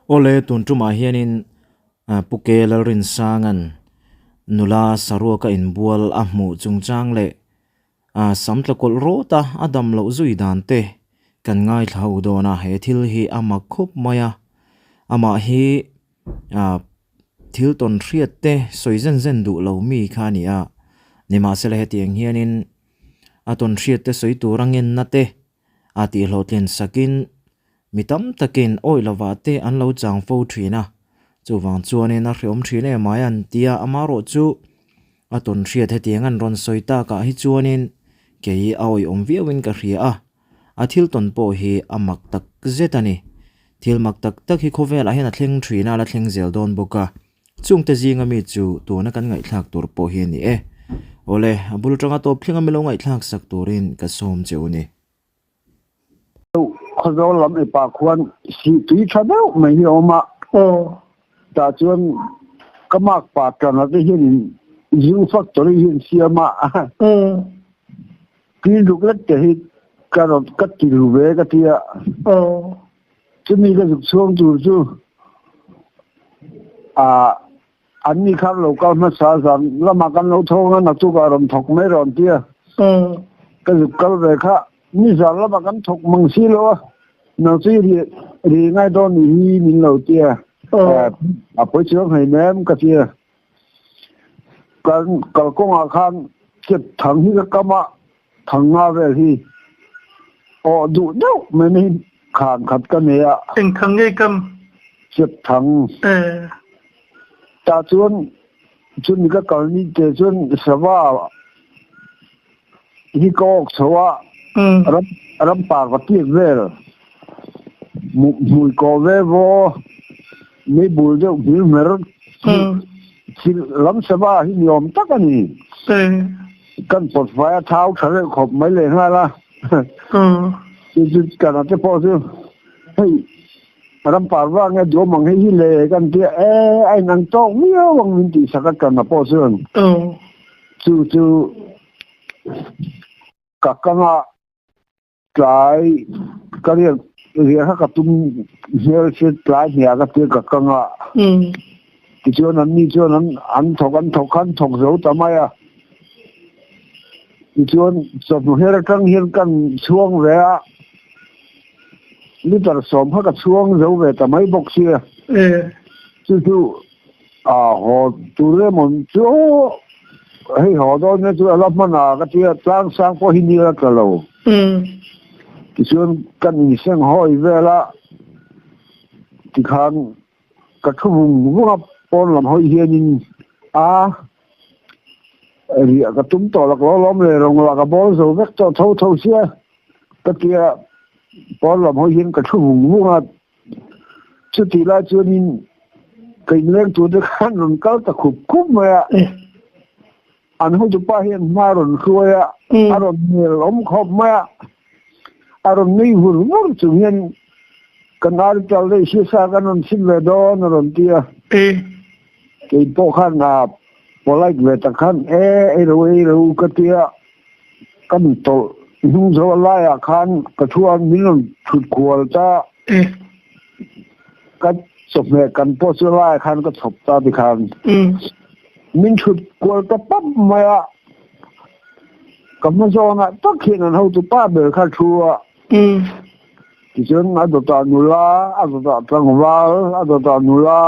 Awle, tun tumah hianin Pu Ke Lalrinsanga'n nula saruaka inbual a hmuh chungchang leh sam tla kawlh rawt a a dam loh zui dan te kan ngaithla ho dawn a, he thil hi a mak khawp mai a, amah hi thil tawn hriat te sawi zen zen duh lo mi kha a ni a, nimahsela hetiang hianin a tawn hriat te sawi tur a ngenna te a tihhlawhtlin sakin mi tam takin awih lovah te an lo chang fo thin a, chuvang chuanin a hreawm thin em ai an ti a, amaherawh chu a tawn hriat hetiang an rawn sawi takah hi chuanin kei a awihawm viauin ka hria a, a thil tawn pawh hi a mak tak zet a ni. Thil mak tak tak hi khawvelah hian a thleng thin a, a la thleng zel dawn bawk a, Chungte zinga mi chu tuna kan ngaihthlak tur pawh hi a ni e. Awle, a bul atanga tawp thlenga milo ngaihthlak sak turin ka sawm che u ni. Khawzawl lam ipa khuan sih tui tha deuh mai hi a awm a. Tah chuan ka mak pa tana te hianin zu factory hi an siam a. Tui luk lek te hi ka rawn ka ti ru ve ka ti a. Chumi ka zuk chhuang tur chu ah an ni khan lo kal hmasa zan lamah kan lo thawng a naktukah rawn thawk mai rawn ti a. Ka zuk kal ve kha ni zan lamah kan thawk mang si lo a, nang chu i ri ri ngai dawn ni hi min lo ti a. A pawi chuang hei nem ka ti a. Kan kalkawngah khan step thang hi ka kam a, thang nga vel hi awh duh deuh mai na hi khan khat ka nei a. Eng thang nge kam? Step thang. Tah chuan chumi ka kal ni te chuan sava hi ka awk chho a, ram ram par ka piak vel hmui kawh ve vaw mei bul deuh hmir hmer thil lam sava hi ni awm tak a ni. Kan pawt fai a thau tha reuh khawp mai leh nghal a. Chu chu kana te pawh chu hei ram par vang nge duam ang hei hi le kan tia e a inang tawk viau ang min tih sak a kana pawh chuan. Chu chu ka kanga tlai ka riak riak kha ka tum hmel se tlai hniah ka tia ka kanga tichuan an ni chuan an an thawk an thawk khan thawk zo ta mai a tichuan chawhnu her atang hian kan chhuang ve a liter sawm kha ka chhuang zo ve ta mai bawk sia chu chu A haw tur emaw chu hei haw dawn nia chu a la hman a ka tia tlang sang pawh hi ni la tla lo. Tichuan kan inseng hawi vel a tikhan ka thu vung vung a pawn lam hawi hianin a riah ka tum tawh lak lo lawm le rawng lah ka bawl zo vek tawh tho tho sia ka tia pawn lam hawi hian ka thu vung vung a. Chutih lai chuanin ka inleng turte khan rawn kal ta khup khup mai a. An hotupa hian hma rawn hruai a, a rawn hmel awm khawp mai a. A rawn nui vur vur chung hian kan arital daih hria sa kan rawn chhim ve dawn a rawn ti a. Kei pawh khan a polite ve tak khan e ei ro ei ro ka ti a. Kan tawlh hnung zo a laiah khan ka thu a min rawn thut kual ta. Ka chawhmeh kan pawh chu laiah khan ka chhawp ta tikhan min thut kual ta pap mai a. Ka hma zawnah tak hian an hotu pa ber kha thu a. Tichuan a dawtah nula, a dawtah tlangval, a dawtah nula.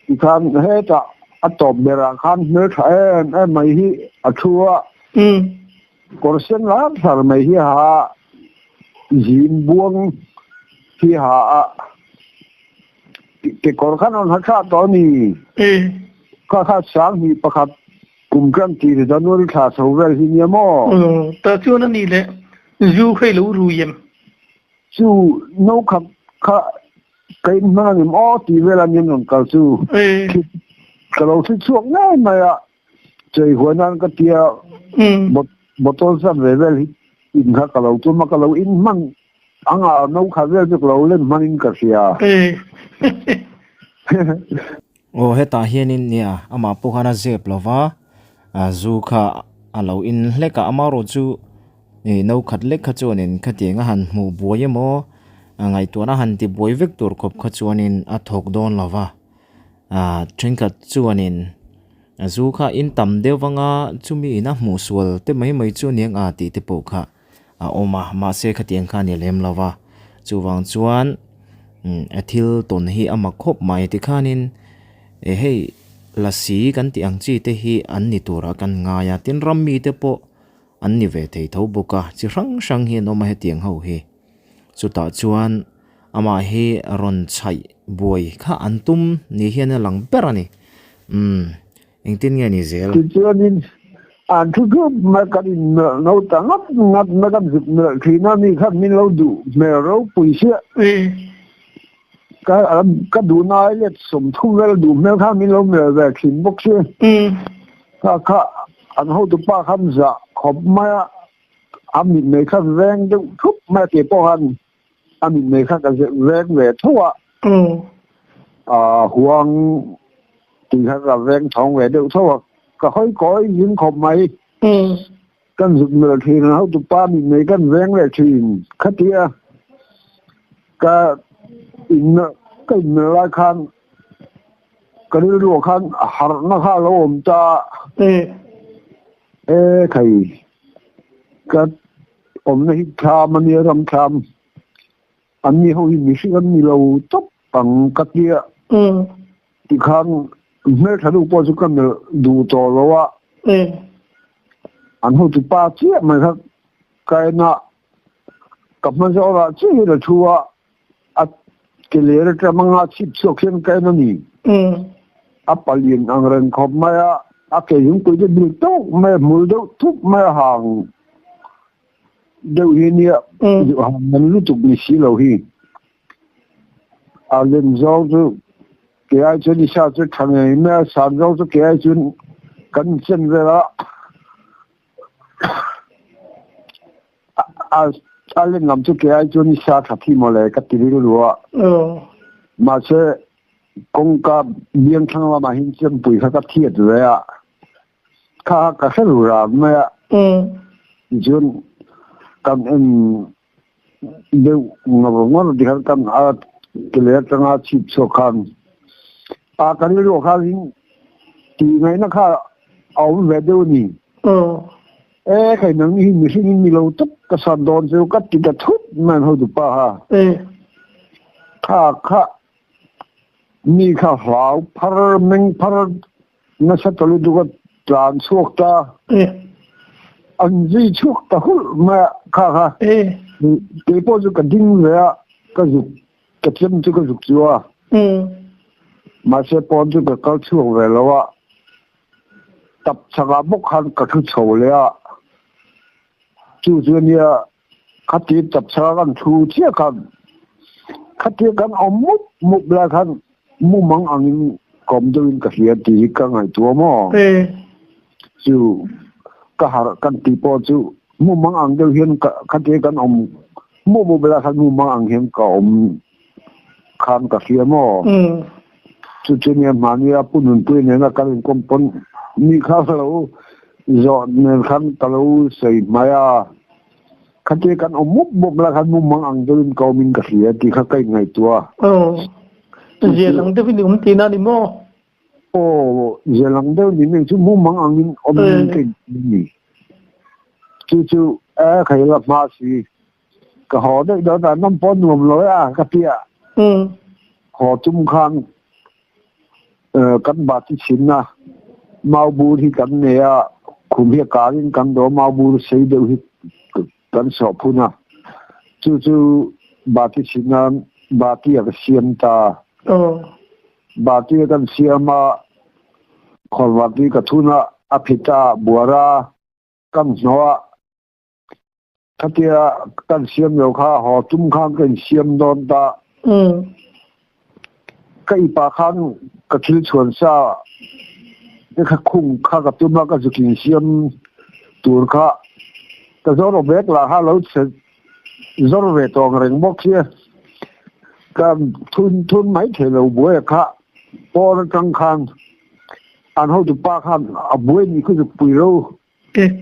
Tikhan hetah a tawp berah khan hmeltha em em mai hi a thu a. Kawr sen lar thlar mai hi a ha a, zin buang hi a ha a. Kekawr khan rawn ha thlah tawh a ni. Kha kha 2001 kum tan tir January thla chho vel hi nia maw? Tah chuan a nih leh zu kha i lo rui em? Chu no khat kha ka in hmang a ngem aw tih vel a nia rawn kal chu. Ka lo thli chhuak ngei mai a, chei huai nan ka tia bottle zat ve vel hi in kha ka lo tum a, ka lo in hman ang a, no khat vel chu ka lo lem hman in ka hria. Aw hetah hianin nia amah pawh khan a zep lo va, zu kha a lo in hlek a, amaherawhchu ih no khat lek kha chuanin khatiang a han hmuh buai emaw Ngaihtuahna han ti buai vek tur khawp kha chuanin a thawk dawn lo va, thenkhat chuanin zu kha in tam deuh vanga chumi ina hmuh sual te mai mai chu aniang a tih te pawh kha a awm a, mahse khatiang kha a ni lem lo va, chuvang chuan a thil tawn hi a mak khawp mai tikhanin hei lasi kan tih ang chi te hi an ni turah kan ngai a, tin ram mite pawh an ni ve thei tho bawk a, chi hrang hrang hi an awm a hetiang ho hi. Chutah chuan amah hi rawn chhaih buai kha an tum ni hian a lang ber a ni. Umm, engtin nge ni zel? Tichuanin, an thu thup mai kan inmelh no ta ngat ngat mai kan zuk melh thin a, mi khan min lo duh hmel ropui sia. Ka ka duhna ai let 30 vel duh hmel khan min lo melh ve thin bawk sia. Kha kha an hotupa khan zah khawp mai a. A mitmei kha veng deuh thup mai a tih pawh khan a mitmei kha ka veng ve tho a, huang tih kha ka veng thawng ve deuh tho a, ka hawi kawi zing khawp mai. Kan zuk melh thin a, hotupa mitmei kan veng leh thin khatia ka in ka inmelh lai khan ka rilruah khan harhna kha a lo awm ta a. E khai, ka awmna hi thlam a nia, ram thlam. An ni ho hi mihring an ni lo tawp ang ka tia. Tikhan hmeltha deuh pawh chu ka melh duh tawh lo a. An hotu pa chiah mai kha ka en a, ka hma zawrah chiah hian a thu a, a ke ler atang anga chhip chhuak hian ka en a ni. A palian ang reng khawp mai a, a ke zungpui te bil tawk mai a, hmul deuh thup mai a hang deuh hi nia, hang man lutuk ni si lo hi. A lem zawng chu ke ai chuan i sa chu tha ngei mai a, san zawng chu ke ai chuan kan inchen vel a. A len lam chu ke ai chuan i sa tha thi mawle ka ti rilru a. Mahse kawngka biang thlang lamah hian chempui kha ka thiat ve a, kha ka hre ru ran mai a. Tichuan kan en deuh ngawr ngawr tikhan kan a ke leh atanga chhip chhuak khan a ka rilru khan tih ngaihna kha a awm ve deuh a ni. E khai nang hi mihring in ni lo tak ka san dawn chu ka ti ta thut mai an hotu pa ha. Kha kha mi kha hlau phar meng phar nasa ta lutuk a tlan chhuak ta. An zui chhuak ta hulh mai a kha kha. Kei pawh chu ka ding ve a ka zuk ka chem chu ka zuk chu a. Mahse pawn chu ka kal chhuak ve lo a. Tap chakah bawk khan ka thu chho leh a, chu chu ania khati tap chaka kan thu chiah khan khatia kan awm mup mup lai khan mumang angin ka awm deuhin ka hria tih hi ka ngaihtuah maw? Chu ka harh kan tih pawh chu mumang ang deuh hian khatia kan awm mup mup lai khan mumang ang hian ka awm khan ka hria maw? Chu chu nia hmani a pu Nunpui nena kan inkawm pawn mi kha ka lo zawh nen khan ka lo sawi hmai a, khatia kan awm mup mup lai khan mumang ang deuhin ka awmin ka hria tih kha ka inngaihtuah a. Aw, zial ang deuhin i awm tihna a ni maw? Aw, zial ang deuh ni mai chu mumang angin awmin ka inhria a ni. Chu chu e khaila hma si. Ka haw daih dawn a, nawm pawh nuam lo e a ka ti a. Haw tum khan kan bati chhin a, mau bur hi kan nei a, khum hi a karin kan dawm, mau bur sei deuh hi kan sawh phun a. Chu chu bati chhin nan bati a ka siam ta. Bati a kan siam a, khawnvartui ka thun a, a phit a, buar a, kan hnawh a. Khatia kan siam lo kha haw tum khan ka insiam dawn ta. Ka ipa khan ka thil chhuan sa te kha khung kha ka tum a, ka zuk insiam tur kha ka zawr vek lah kha lo chhe zawr ve tawh ang reng bawk sia. Ka thun thun mai thei lo buai kha pawn atang khan an hotupa khan a buai ni khu zuk pui ro.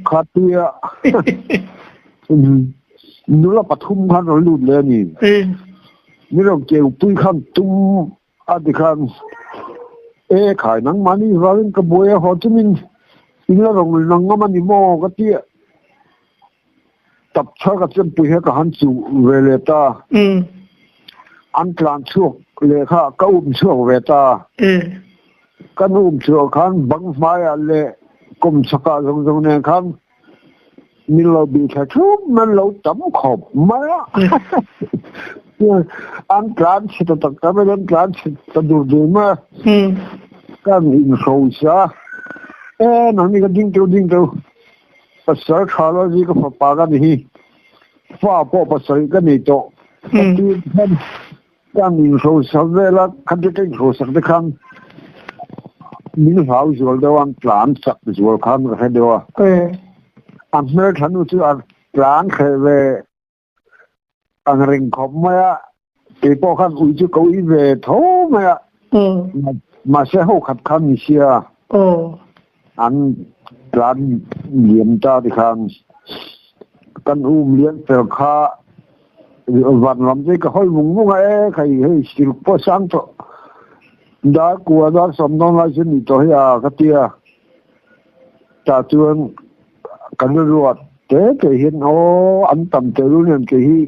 Khatia nula pathum khan rawn lut leh a ni. Min rawn keu pui khan tum a ti khan e khai nangmahni vangin ka buai a haw chungin in la rawn lang ngam a ni maw ka ti a tap thar ka chempui hi ka han chuh ve leh ta. An tlan chhuak leh kha ka um chhuak ve ta. Kan um chhuah khan bang hmaiah leh kawmchhakah zawng zawng nen khan min lo bih thla thup nan lo tam khawp mai a. An tlan chhe ta tak tak mai, an tlan chhe ta dur dur mai a. Kan inhrosa a, E nangni ka ding teuh ding teuh. Pasal tha lo zi ka fapa ka ni hi, fa pawh pasarih ka nei tawh. Ka ti khan kan inhrosak vel a, khatia ka inhrosak te khan min hlau zual deuh a, an tlan chak zual khan ka hre deuh a. A hmeltha nu chu a tlan hreh ve ang reng khawp mai a, keipawh khan ui chu ka ui ve tho mai a, mahse ho khat khan ni sia an tlan liam ta ti khan kan um lian fel kha van lam te ka hawi vung vung a e khai hei silk pawh sang tawh dar kua dar sawm dawn lai chu ni tawh hi a ka tia. Tah chuan kan rilruah te te hian aw an tam tehlul nen kei hi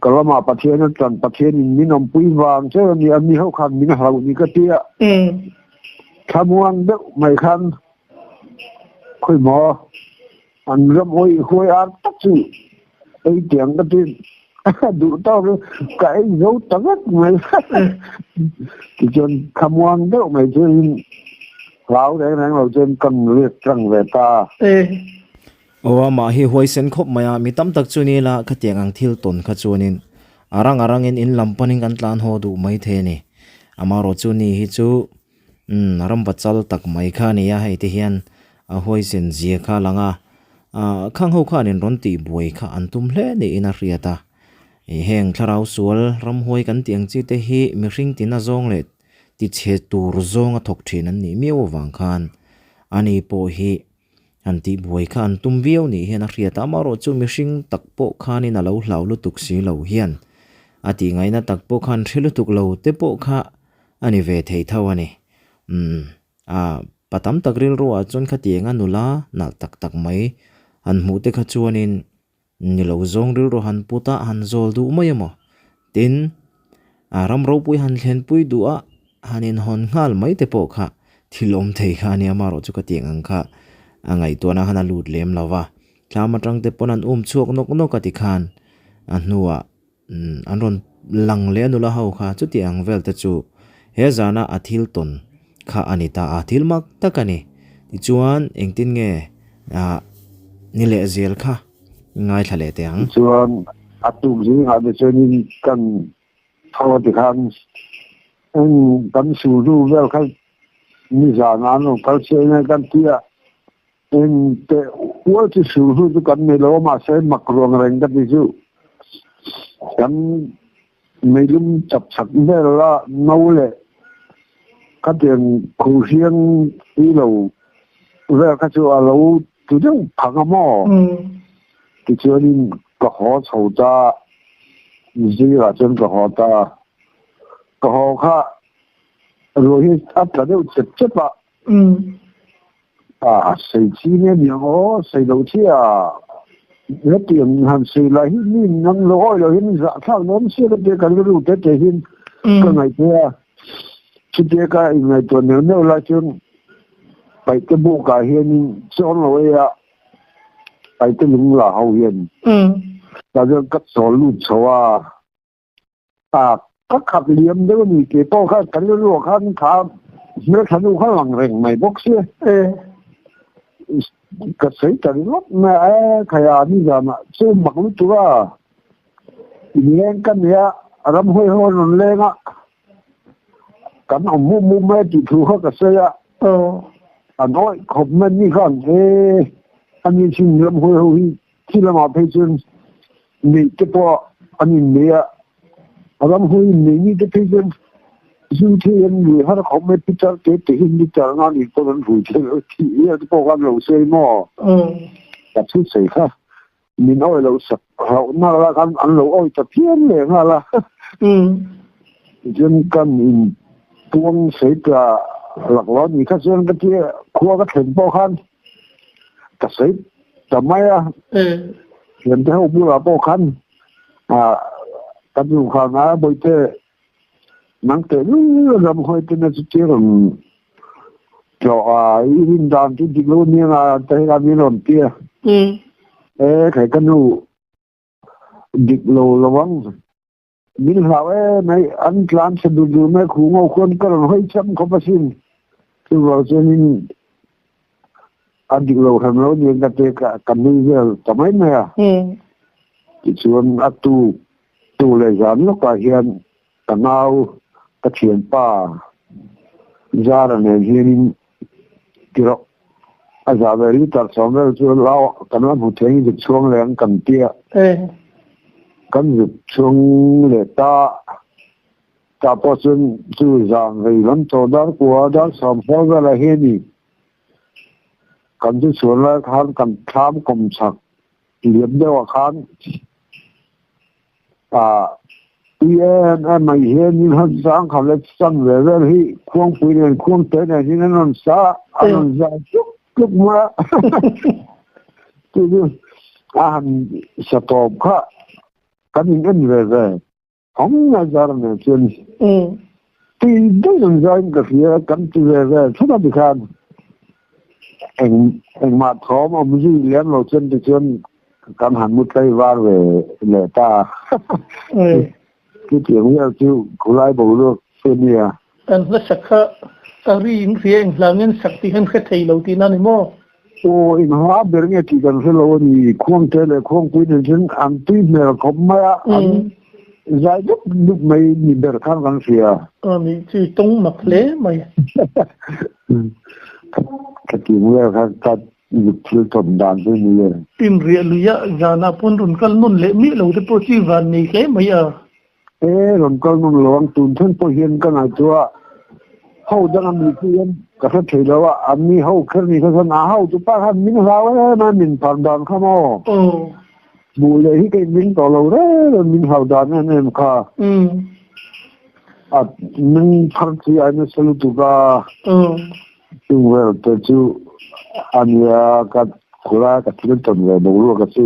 ka lamah Pathian a tan, Pathianin min awmpui vang cheu a ni, an ni ho khan min hlauh ni ka ti a. Thlamuan deuh mai khan khawi maw an ram awih huai ar tak chu ei tiang ka ti duh tawk ka ei zo ta vek mai. Tichuan thlamuan deuh mai chuanin hlau reng reng lo chuan kan riak tlang ve ta. Aw amah hi huaisen khawp mai a, mi tam tak chu ni la khatiang ang thil tawn kha chuanin a rang a rangin in lam panin kan tlan haw duh mai thei a ni. Amaherawh chu ni hi chu Umm, ram va chal tak mai kha a ni a, hei te hian a huaisen zia kha a lang a, ah khang ho khanin rawn tih buai kha an tum hle niin a hriat a. Ih heng thlarau sual ramhuai kan tih ang chi te hi mihring tina zawng leh tichhe tur zawnga thawk thin an nih miau avang khan ani pawh hi han tih buai kha an tum viau nih hian a hriat a, amaherawh chu mihring tak pawh khanin a lo hlau lutuk si lo hian a tih ngaihna tak pawh khan hre lutuk lo te pawh kha A ni ve thei tho a ni. Umm, a pa tam tak rilruah chuan khatiang a nula nalh tak tak mai han hmuh te kha chuanin ni lo zawng rilru han put a, han zawl duh mai emaw? Tin, a ram ropui han thlenpui duh a, han inhawn nghal mai te pawh kha thil awm thei kha a nia, amaherawh chu khatiang ang kha a ngaihtuahna khan a lut lem lo va. Thlam atang te pawn an um chhuak nawk nawk a tikhan a hnuah An rawn lang leh a nula ho kha chuti ang vel te chu he zana a thil tawn kha a ni ta a, thil mak tak a ni. Tichuan engtin nge ni leh zel kha ngaithla leh teh ang. Tichuan a tuk zingah te chuanin kan tho a tikhan eng kan sulhnu vel kha nizanah an rawn kal chiah in kan ti a, Eng teh ual chu sulhnu chu kan nei lo a, mahse mak ruang reng ka ti chu kan meilum chap chak vel a no leh khatiang khuhriang tui lo vel kha chu a lo tu deuh phang a maw? Tichuanin ka haw chho ta, zirah chuan ka haw ta, ka haw kha ruah hi a tla deuh chep chep a. A sei chi nge niang aw, sei lo chi a hetiang han sei lai hi mi nang lo awi lo hian zahthlak dawn sia ka tia ka rilru te te hian ka ngaihtuah a, chutia ka inngaihtuah neuh neuh lai chuan paihte bukah hianin chawn lo ei a, paihte lung la ho hian tah chuan ka chawl lut chho a. A ka khat liam deuh a ni tih pawh khan kan rilruah khan kha hmeltha nu kha lang reng mai bawk sia. Ka sawi ta ringawt mai a, e khaia nizanah chu mak lutuk a, inleng ka nia ramhuai ho an rawn leng a, kan awm mum mum mai tih thu kha ka sawi a, an awih khawp mai ni khan e ani chin ramhuai ho hi Khi lamah phei chuan neih te pawh an innei a, a ram hawi innei mi te phei chuan zu thei an rui har khawp mai, pitar te te hi litre nga nih pawn an rui thei lo tih hian te pawh khan lo sawi maw? Ka thu sawi kha. Min awi loh sak hlauhna la khan an lo awi ta phian leh nghal a. Tichuan kan in puang sawi ta lak lo a ni kha chuan ka tia khua ka thlen pawh khan ka sawi ta mai a. Thiante ho bulah pawh khan ka nu khan a bawihte nang teh lul a ram hawi te na chu tia rawn tlawh a i rin dan chu dik lo nia nga te hi khan min rawn ti a. E khai ka nu dik lo lo ang min hlau e mai an tlan chhe dur dur mai khu ngo khuan ka rawn hawi cham khawp asin chuvang chuanin a dik lo hran lo nia ka te ka nui vel ta mai mai a. Tichuan a tuk Tu leh zan lawkah hian ka nau ka thianpa Zara nen hianin tirh a za ve litre sawm vel chu lau kan la hmu thei zuk chhuang leh ang kan tia. Kan zuk chhuang leh ta ta pawh chuan chu zan vei lam tawh dar kua dar sawm hraw velah hianin kan chu chhuan lai khan kan thlam kawm chak Liam deuhah khan ah tui em em mai hianin han sang kha let sang ve vel hi khuangpui nen khuangte nen hian an rawn sa an rawn zai tluk tluk mai a chu chu a han sa tawp kha kan in en ve ve hawng a zar nen chuan tui daih an zaiin ka hria kan ti ve ve thut a tikhan Eng engmah thawm awm zui lem lo chuan tichuan kan han mu tlei var ve leh ta a. Chutiang vel chu khulai boruak chu a nia. An hmasak kha a ri in hria eng hla ngen sak tih han hre thei lo tihna a ni maw? Aw, eng hla ber nge tih kan hre lo a ni. Khuangte leh Khuangpui nen chuan an tui hmel khawp mai a, an zai dup dup mai ni ber khan kan hria. A nih chu i tawng mak hle mai. Ka ti vel kha ka zuk thil tawn dan chu ni e. Inriah luia zanah pawn rawn kal nawn leh miah lo te pawh chu i van nei hle mai a. E, rawn kal nawn lo ang tun thleng pawh hian ka ngaihtuah ho dang a mi chu hian ka hre thei lo a, an ni ho kher ni kha chuan a ho chu pa khan min hlau em a min phar dan kha maw. Hmuh leh hi ka inring tawh lo reng reng min hlau dan em em kha. A min phar chi ai nasa lutuk a. Chung vel te chu a nia ka khura ka thil tawn ve boruak a chu.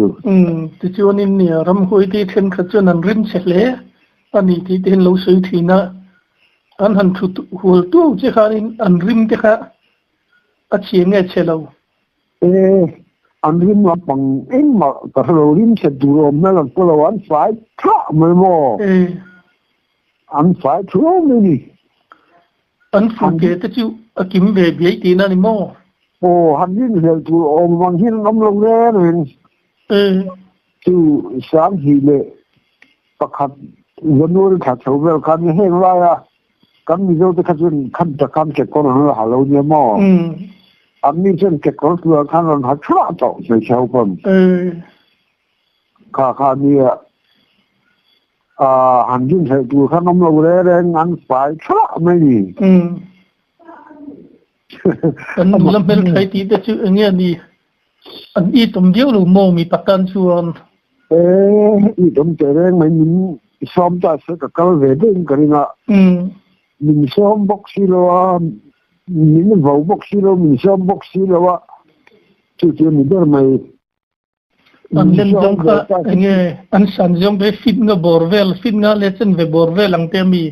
Tichuanin nia ramhuai te thenkhat chuan an rim che hle a ni tih te hian lo sawi thin a. An han thut hual tuau che khanin an rim te kha a chhia nge chhe lo. E, an rim lampang engmah ka hre lo, rim chhe tur awm hmel an pu lo, an fai thlah mai maw? E. An fai thuau mai ni. An fu ke te chu a kim ve biai tihna ni maw? Aw, han rin hlel tur awm vang hian an awm lo reng reng. E. Chu 2001 January thla chho vel khan heng laia Kan Mizo te kha chuan khan ta khan kekawr an la ha lo nia maw? An ni chuan kekawr tluah khan rawn ha thluah tawh hmeichhe ho pawn. Kha kha nia han rinhlelh tur khan awm lo reng reng an fai thluah mai ni. Kan nula hmeltha i tih te chu eng nge ni? An itawm viau lo maw mi patan chuan? E, itawm teh reng mai min sawm ta se ka kal ve daih in ka ring a. Min sawm bawk si lo a, min vo bawk si lo, min sawm bawk si lo a, chu chu a ni ber mai. An lem zawng kha eng nge an san zawng te fit nga bawr vel, fit nga leh chen ve bawr vel ang te a mi?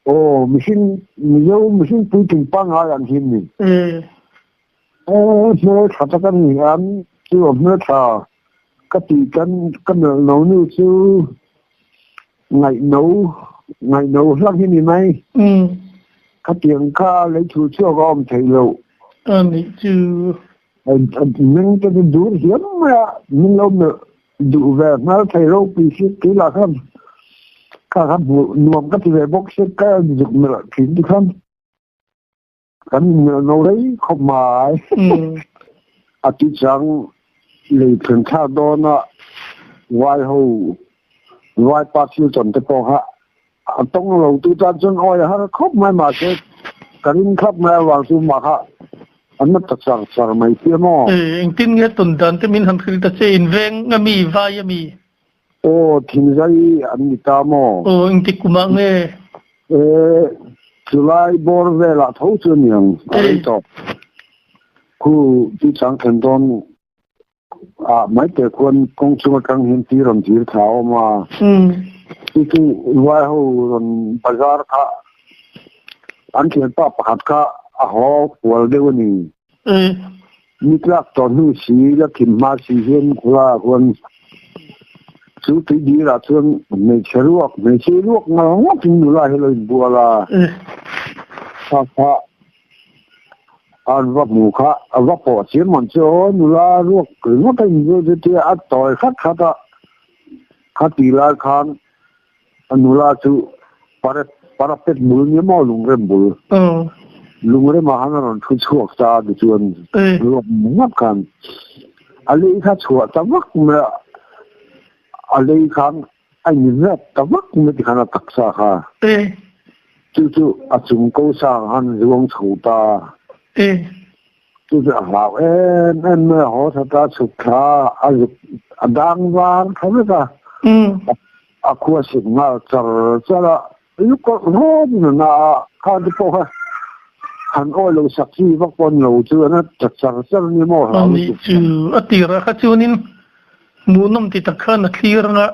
Aw, mihring, Mizo mihring puitling pangngai ang hi ni. Hmeltha tak a ni a, chu a hmeltha ka tih kan ka melh no nu chu ngaihno ngaihno hlak hi ni mai. Khatiang kha lei thu chhuak a awm theih loh. A nih chu. Meng te chu dur hiam mai a, min lo melh duh ve hmel thei ropui si tui lah khan kha kha hmuh nuam ka ti ve bawk si ka zuk melh thin ti khan. Kan inmelh no rei khawp mai. A ti chang lei thlen thlak dawna vai ho vai pa thil tawn te pawh kha a tawng lo tu tan chuan awi a har khawp mai mahse ka ring thlap mai avang chu mah kha An na ta char char mai sia maw? E, engtin nge tawn dan te min han hrilh ta che, in veng a mi, vai a mi? Aw, thingzai an ni ta maw? Aw, engti kumah nge? E, chulai bawr velah tho chu a ni ang, a rei tawh. Khu tui chang thlen dawn ah mai te khuan kawng chung atang hian ti rawn thir thla a awm a. Chu chu vai ho rawn bazar kha an thianpa pakhat kha a haw kual deuh a ni. Ni tlak tawh hnu si la thim hma si hian khua ah khuan chu tui dir ah chuan hmeichhe ruak hmeichhe ruak ngal ngawt in nula hi a lo inbual a. Kha kha An va hmu kha a va pawh chiam ang chu aw nula ruak ringawt a inzir chu tia a tawi hrat hrat a, kha tih lai khan a nula chu parapet bul nia maw lungrem bul lungrem ah khan a rawn thu chhuak ta a tichuan ruak ringawt khan a lei kha chhuah ta vak mai a, a lei khan A inzat ta vak mai tikhan a taksa kha. Chu chu a chung ko sang han zuang chho ta. Chu chu a hlau em em mai a haw tha ta chhuk thla a zuk a dang var tha vek a. A khua sik nghal char char a. Lu kawrh rawt in a na a, kha te pawh kha han awi lo sak chi vak pawh ni lo chu an ta char char a ni maw hlau lutuk. Ani chu a tirah kha chuanin hmuhnawm ti tak khan a thlir anga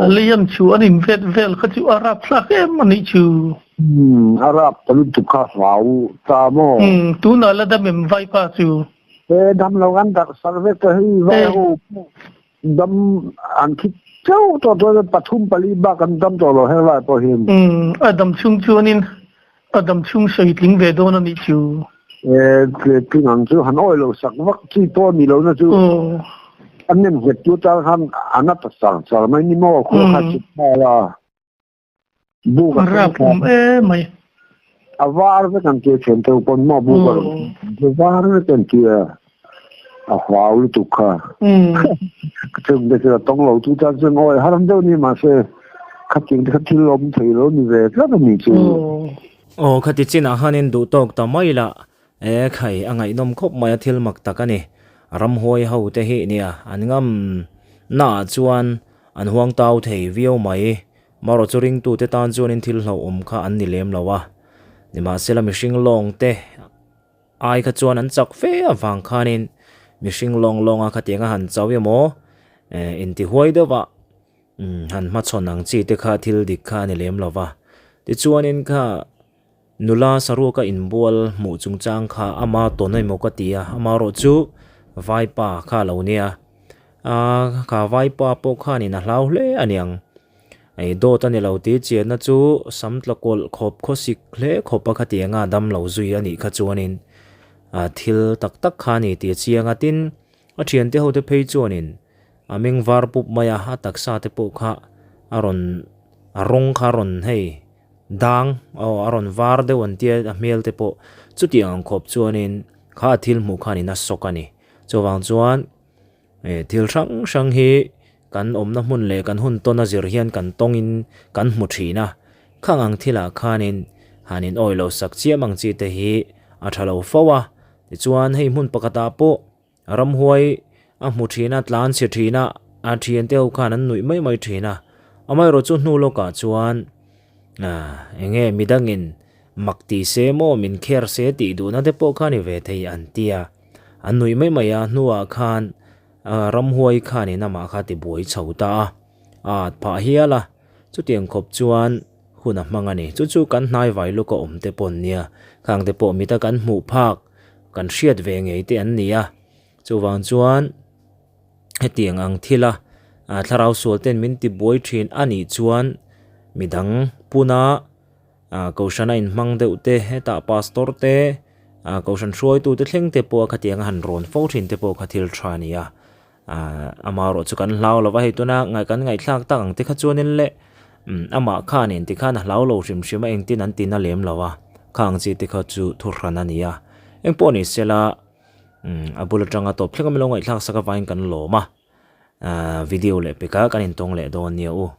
a lei an chu an invet vel kha chu a rap thlak em a nih chu. Umm a rap ta lutuk kha hlau ta maw. Umm tunah la dam em vaipa chu. E dam lo an darh sar vek ta hei vai ho pawh. Dam an thi teuh tawh chuan pathum pali bak an dam tawh lo heng lai pawh hian. Umm a dam chhung chuanin a dam chhung sawi tling ve dawn a nih chu. E tling ang chu han awi lo sak vak chi pawh a ni lo na chu a nem nghet tu tan khan a na ta char char mai ni maw khua kha chhit nghal a. Buk a Rap awm em mai. A var vek an tia thian teuh pawn maw buk a rawn a var vek an tia a hlau lutuk kha. Chung te chu a tawng lo tu tan chuan awi har deuh ni mahse khatiang te kha thil awm thei lo ni ve tlat a ni chu. Aw khati chinah khanin duh tawk ta mai lah e khai a ngaihnawm khawp mai a thil mak tak a ni. Ramhuai ho te hi nia an ngam naah chuan an huang tau thei viau mai. Marawh chu ringtute tan chuanin thil hlauhawm kha an ni lem lo a, nimahsela mihring lawng te ai kha chuan an chak fe avang khanin mihring lawng lawnga khatianga han chau emaw intihuai deuhva han hmachhawn ang chi te kha thil dik kha a ni lem lo va. Tichuanin kha nula saruaka inbual hmuh chungchang kha ama tawn emaw ka ti a, amarawh chu vaipa kha a lo nia. Kha vaipa pawh khanin a hlau hle a niang. Ei dawt a ni lo tih chianna chu sam tla kawlh khawp khawsik hle khawp a khatiang a dam lo zui a nih kha chuanin thil tak tak kha a ni tih a chiang a. Tin, a thiante ho te phei chuanin a meng var pup mai a, a taksa te pawh kha a rawn a rawng kha a rawn hei dang aw a rawn var deuh an tia a hmel te pawh chutiang ang khawp chuanin kha a thil hmuh khanin a sawk a ni. Chuvang chuan. Thil hrang hrang hi kan awmna hmun leh kan hun tawn a zir hian kan tawngin kan hmu thin a, khang ang thilah khanin han in awih loh sak chiam ang chi te hi a tha lo fo a. Tichuan hei hmun pakhatah pawh ramhuai a hmu thin a, tlan chhe thin a, a thiante ho khan an nuih mai mai thin a. Amaherawhchu hnu lawkah chuan eng nge midangin mak ti se maw min kher se tih duhna te pawh kha ni ve thei an ti a. An nuih mai mai a, hnuah khan ramhuai khanin amah kha ti buai chho ta a, a at phah hial a, chutiang khawp chuan hun a hmang a ni. Chu chu kan hnai vai luk a awm te pawh an nia, khang te pawh mita kan hmuh phak, kan hriat ve ngei te an ni a, chuvang chuan hetiang ang thila thlarau sual ten min ti buai thin a nih chuan midang puna Kohhran a inhmang deuh te, hetah pastor te, kohhran hruaitu te thleng te pawh a khatiang a han rawn fo thin te pawh kha thil tha a ni a. Amaherawh chu kan hlau lo va, hei tuna kan ngaihthlak tak ang te kha chuanin le amah khan engti khan a hlau lo hrim hrim a, engtin an tina lem lo a, khang chi te kha chu thuhran a ni a. Engpawh ni sela a bul atanga tawp thleng a milo ngaihthlak sak avangin kan lawm a, video leh pekah kan intawng leh dawn nia u.